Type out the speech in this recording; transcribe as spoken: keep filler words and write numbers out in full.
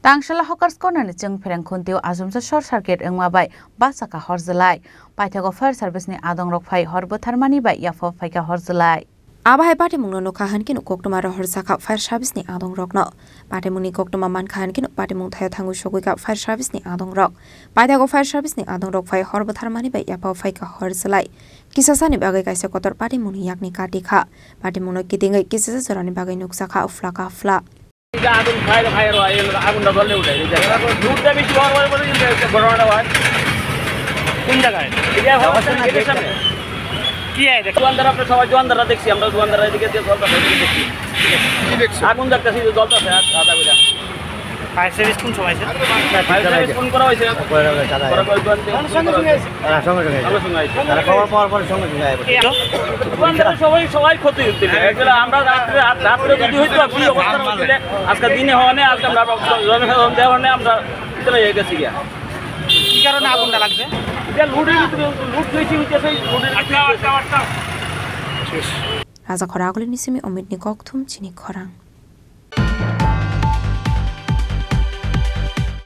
Tangsala Hawkers Corner ni chwng pherang khuntio achomsa short circuit wngma bai bachakha hor jwlai. Paithago fire service ni adongrok phai hor bwtharmani bai yaphao phaikha hor jwlai. Abo hai patimungno nukha hinkhe no koktwma rohorjakha fire service ni adongrokno. Patimungni koktwma mankha hinkhe no patimung thaio thangwi sogwikha fire service ni adongrok. Paithago fire service ni adongrok phai hor bwtharmani bai yaphao phaikha hor jwlai. Kisasani bagwi kaisa kotor patimungni yakni kati kha. Patimungno kitingwi kisasa jorani bagwi nukjakha uphla ka uphla. এটা আগুন fire fire হয়, এই আগুনটা জ্বলে উঠে, এই জায়গায়। দুধটা বেশি হওয়ার পরে পরে কিন্তু একটা ঘটনাটা হয়। কোন জায়গায়? এটা হয় অবস্থা না, গেটের সামনে। কি হয় এটা? দোকানদার, আমরা সবাই দোকানদাররা দেখছি, আমরা দোকানদাররা এদিকে দিয়ে জ্বলতেছে, এদিকে দেখছি। কি দেখছো? আগুন দেখতেছি যে জ্বলতেছে, আর আধা বিঘা। ফায়ার সার্ভিস কোন সময় এসে? ফায়ার সার্ভিস ফোন করা হয়েছে। করা হয়েছে, চালা করা হয়েছে। হয়েছে। হ্যাঁ, সঙ্গে সঙ্গে। সঙ্গে সঙ্গে আইছে। তারা খবর পাওয়ার পরে সঙ্গে সঙ্গে আইছে। এই তো। দোকানদারের সবাই, সবাই ক্ষতি হচ্ছে। এগুলো আমরা রাত্রে, রাত-, রাত্রে যদি হইতো, কি অবস্থা হইতো? আজকে দিনে হওয়া নেই, আজকে আমরা জনসাধারণ দেওয়া নেই, আমরা ভিতরে হয়ে গেছি গিয়া। কি কারণে আগুনটা লাগছে? এটা লুটের ভিতরে, লুট বেশি হইতেছে, লুটের ভিতরে। Rajakhor Agulini simi Omit ni kokthum chini khorang.